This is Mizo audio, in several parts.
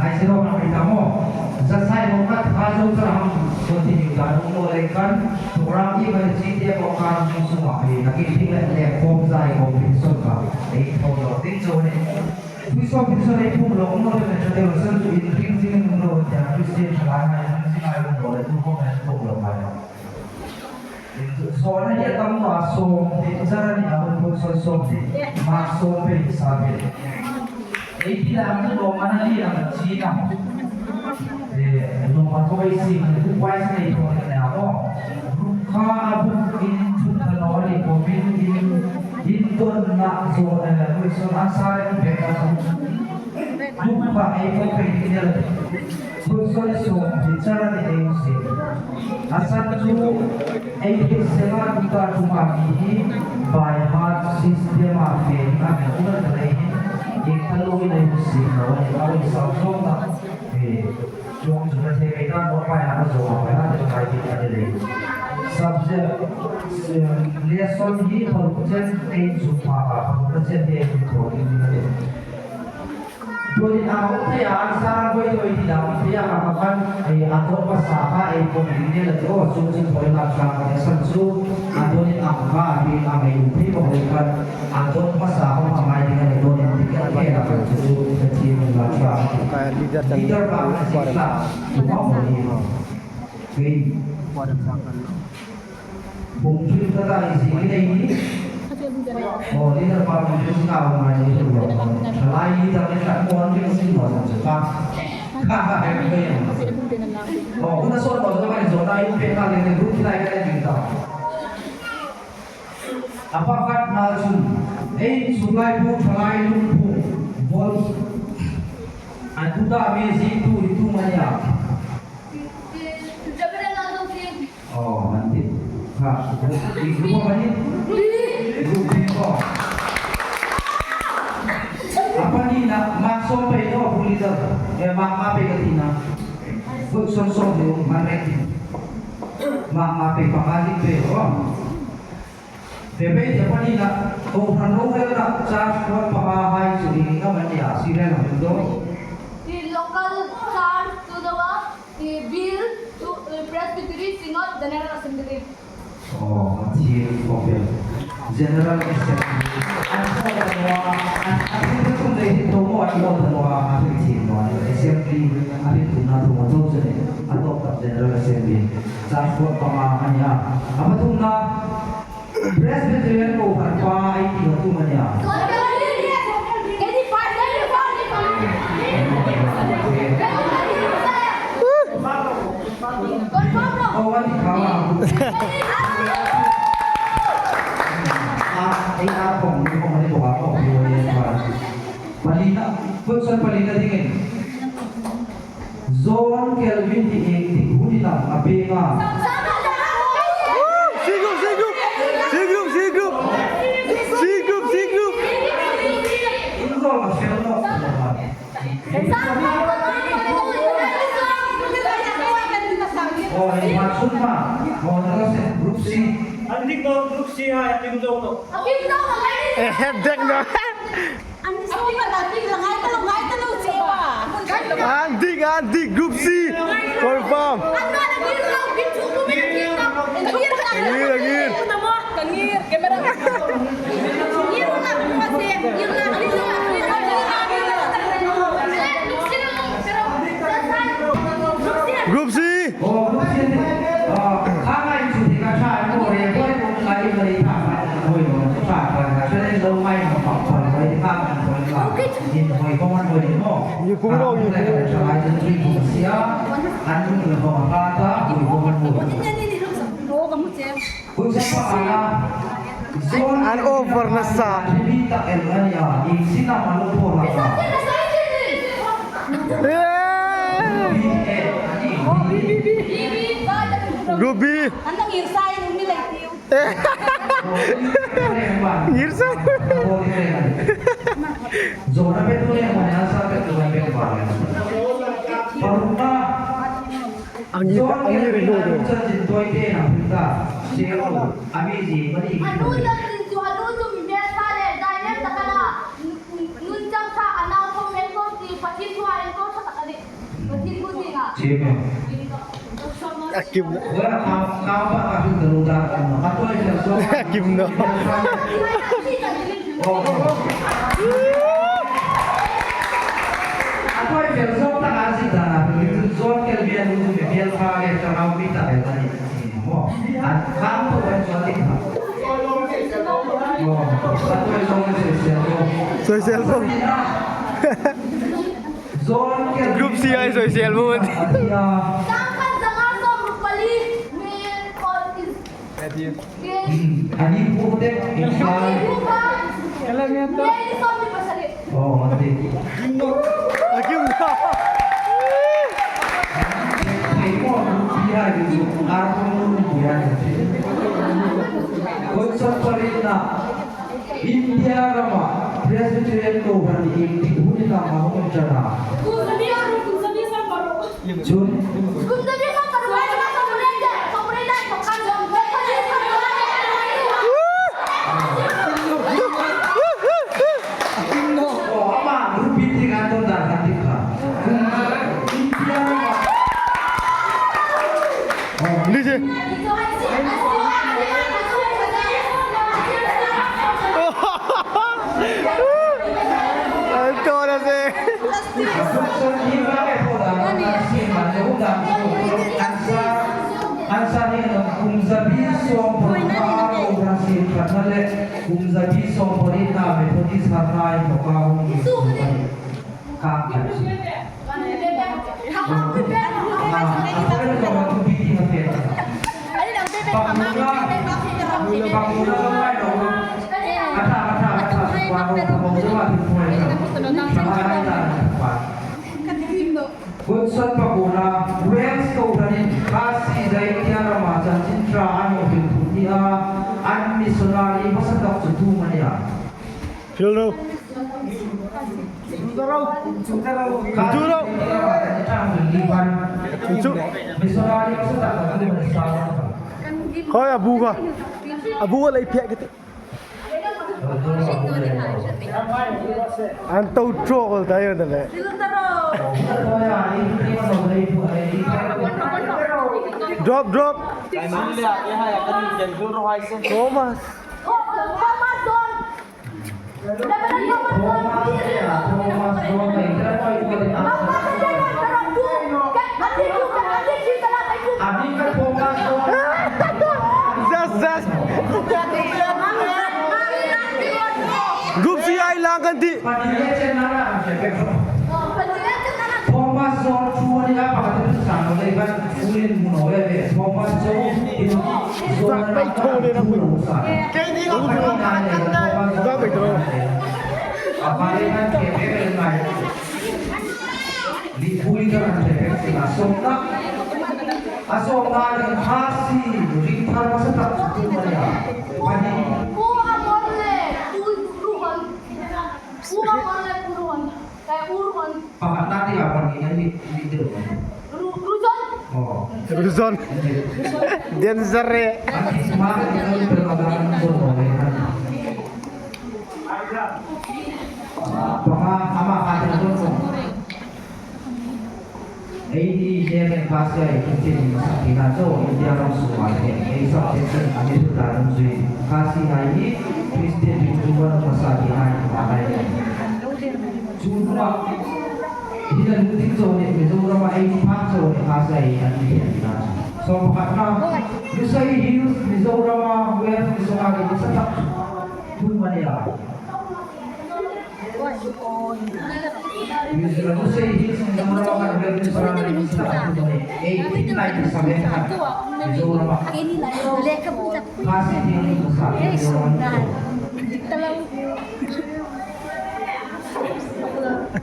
Sai siro na mai ta mo. Za sai mo ka tha zo cha ham continue dan um lo le kan program i ma chi te ko kan su ma he na ki thing le le kom zai competition ka ei tho lo ting cho ne. Pui so pin so nei phum lo um lo le cha te san chu in ring sing um lo cha Christian thalai hai sing ai um lo le tu ko men phum lo mai. So na hi tam ma som te zara ni abun phun son som te ma som pe sa pe. Ei ti dang chu lo man li ang chi na. E lo ma ko ai si man ku kwai sa nei thon na mo. Rukha abu in chu thano ni ko min in in ton na zo na pui son an sa re be ka su. Rukha ei ko pe ni ne. Phun son som ti chara ni ei si. Asan chu ei thei sela tuta tuma mi hi by heart system a fe a me ula ta lei hin eng ta lo in ei si no ani a oi sau song na e chuang chu na the kai ta mo pai na zo a pai na te kai ti ani lei subject lesson hi phal chen ei chu pa ka phal chen he chu tho in ni Tuanin ang um thei a an sang voi toi ti dah um thei a ka ka kan ei a ton hmasa kha ei pawm ding vel a ti aw chung chu thawi lak tlang ka ti san chu a tuanin ang kha a hi a ngei um thei bawk leh khan a ton hmasa kha hma ngai ding a ni tuanin ti kan vel a kan chu chu ka thim in lak tlang a ti leader pa khan a zing thlak tu hma maw ni kei Bungchil ka ta i zing in ei ni. Oh, leader pa bungchil si ka mai ni tu lo. Thalai leader ni tlat mo an ring sin lo san chu ka. Kha kha he ko yang. Oh, kuna so to zo mai zo na in pe ka le ne group lai ka le ding ta. Apa khat na chun ei chulai pu thalai lung pu vol an tu ta mi zi tu hi tu mania. Oh, nanti. Ha, di group apa ni? Group B ko. Apa ni na mak som pe no bu leader. Eh mak ma pe ka ti na. Bu son som ni man re ti. Mak ma pe pa ka pe oh. Pe pe ti apa ni na to han ro rel na charge ko pa ka hai chu ni nga man ya si re na do. The local church to the the bill to Presbytery Synod General Assembly. Aw, a thil khawvel General Assembly an hawt a nuah a, an thil thum nei hi tho maw an hawt a nuah a rin thin nuah ni Assembly a rin tumna thu maw tho chu ni a tawk tak General Assembly changkhuat panga a ni a, a pathumna Presbyterian Kohhran pa a intih a tum a nia. Aw a ti kha a. A ei a kong ni kong ani bawk a kong hi wai chuan palina function palina dingin John Kelvin hi eng tik hun in ang a peng a. C group, C group, C group, C group, C group, C group. In zawng a fel nawk lo a. Aw hei hma chhun hma maw na la sen group C. An dik no group C hai a kim zawk lo. Dek no. An dik an dik group C confirm. Ngir ngir. Group C. Aw group C ni kha ngai chu ti ka tha mo re boy ko ngai mari tha ma hoi no tha ka ka chen lo mai ma pa pa hoi tha ma hoi la in hoi ko man hoi mo Như cũng đâu như lai ka tha lai chen ri ko sia an nu le ho ka ta hoi ko man hoi Kung sa pa ana zone An over na sa. ta el ania in sina malo po la ka Yeah. B A ani B Group B. Ngir sa. Zona pe tu le mo na sa pe tu pe ba Paruna Ang ngir ang ngir no do. Chan chin toy te na ta cheo ami ji mani A kim a kim no. Soisel bo. Group C ai soisel bo. A kim no. India rama Presbyterian Kohhran hi engtik hun in ah a hung ṭan a? Cun amah rupi tik ah ton dan kan tik kha. India rama Ni An a si. Hudson Pakuna, Wales Kohhran in Khasi Zainthia ramah chanchin tha an hmuh hrim thu ni a, an missionary hmasa tak chu tum a nia. Phil ro. Khoi a bu ka. A bu lei phiah ka ti. An to tro dai na le. Drop drop. Thomas. Zas zas. Group C ai lang kan ti. Ruzon. Denzare.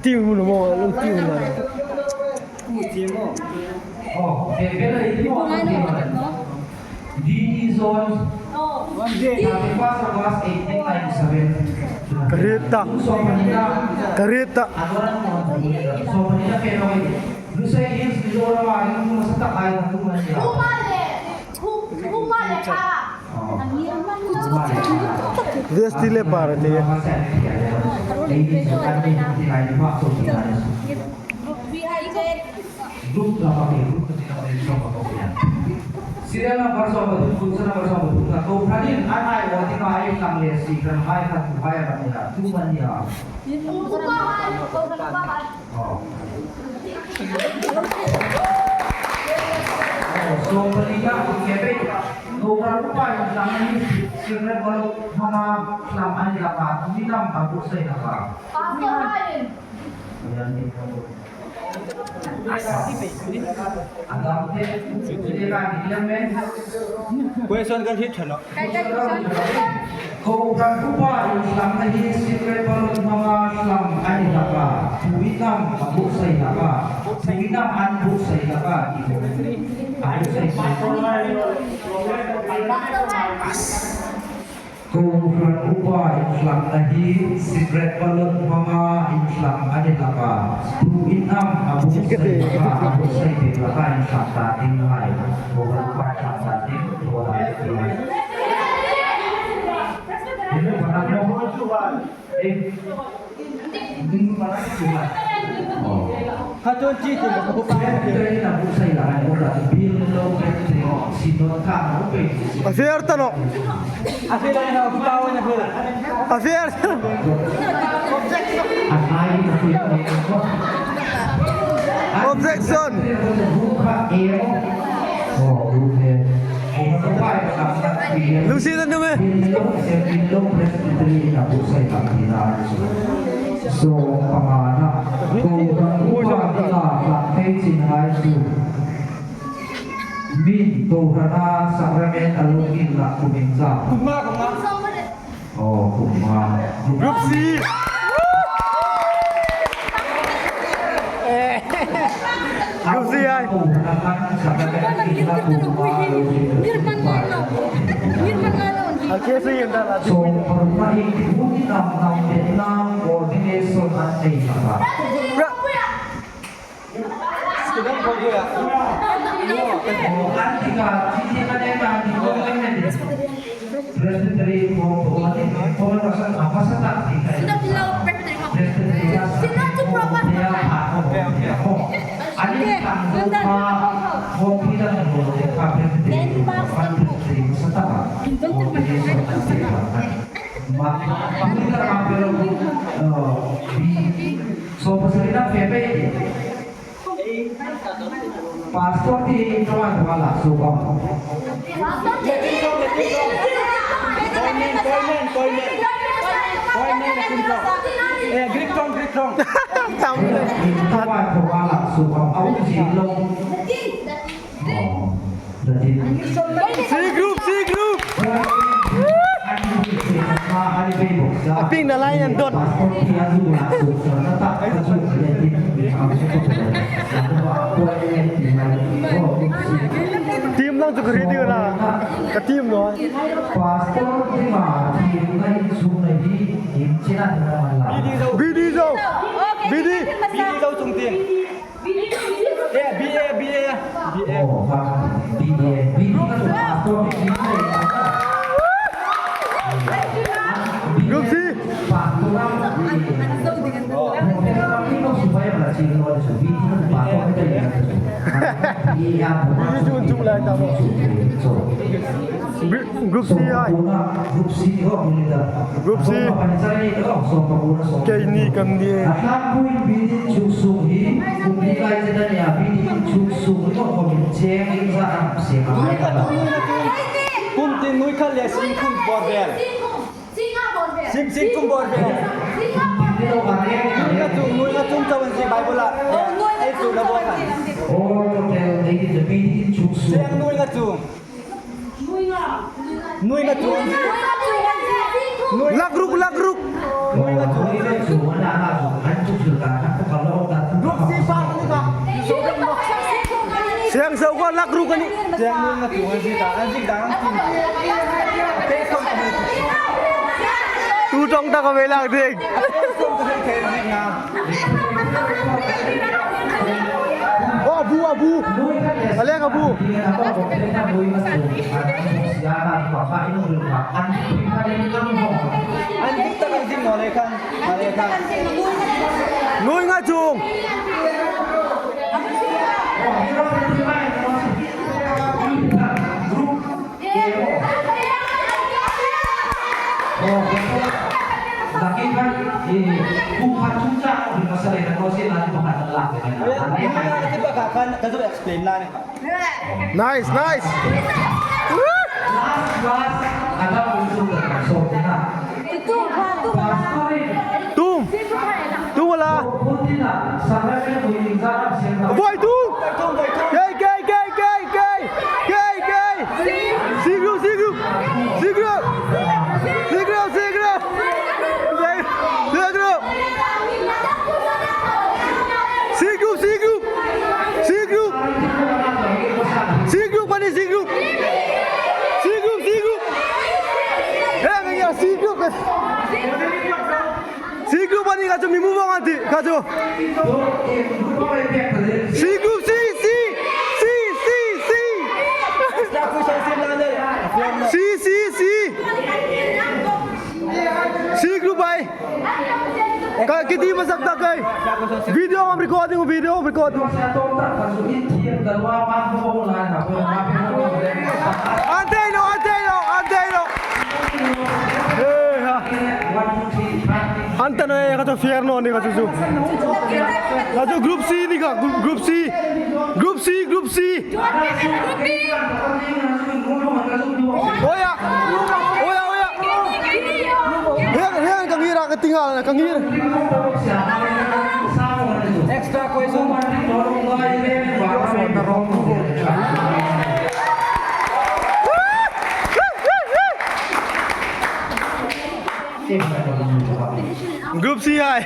Ti mu no mo lo ti mu na. Kereta. Kereta. Vesti le par ni. Group lama ke group ka tinang nei sawm a hian. Serial number 13 position number 13 na Kohhranin an aiawh ti ngai lang leh si kan ngai kha thu hai a nia tu man nia. 14 a ke bei Kohhran upa in tlang hi secret ballot hmanga tlang an ni laka tui lam a buatsaih laka. Question kan hit tha lo. Kohhran upa inhlamna hi secret ballot hmanga hlam a ni laka, puihnam a buhsaih laka, puihnam an buhsaih laka tih pawh a buhsaih Kohhran upa inhlamna hi secret ballot hmanga inhlam a ni laka, tu inam a buatsaih laka a buatsaih ve laka inhlam dan ding ngai Kohhran upa inhlam dan ding thaw dan ti a. A fair ta no. A fair. Objection. Lungsi na nung eh. Group C. Group C ai. C group C group. A ping na line an dot. Team lang chu ka ready la. Ka team no. BD zo. BD. BD zo chung tiền. A B A B A B A. Group C. Group C ai. Group C. Kei ni kan ni. Kum tin nui kha le sing kum bor bel. Sing sing kum bor bel. Nui ka chung nui ka chung chawan si Bible la. Ai chu na bo khan. Seng nui ka chung. Nui ka chung. Lak ruk lak ruk. Nui ka chung. Group C pa ni ka. Siang sau ko lak ruk ani. Seng nui ka chung an si ta an si dang tin. Pe som ka Tu tong ta ka ve lak ding. Som ka the si nga. Oh abu abu. Aleng abu. An dik tak an ding le khan. Le khan. Nui nga chung. Nice, nice. Tum. Tum wala. Voi tum. Gay, gay, gay, gay, gay. Gay, gay. C group, C group. C group. C group, C group. C group. C group, C group. C group. C group ani C group. C group, C group. Eh, ngia C group. C group ani ka chu mi mu mong anti ka chu. C group C C C C C. C C C. C group ay. Ka kiti masak tak kay. Video I'm recording video I'm recording. Ante no ante no ante no. Eh ha. Ante no eh ka chu fair no ni ka chu chu. Ka chu group C ni ka group C. Group C group C. Oya. Oya oya. Hiang hiang kangira ka tingal na kangira. Extra question. Group C hai.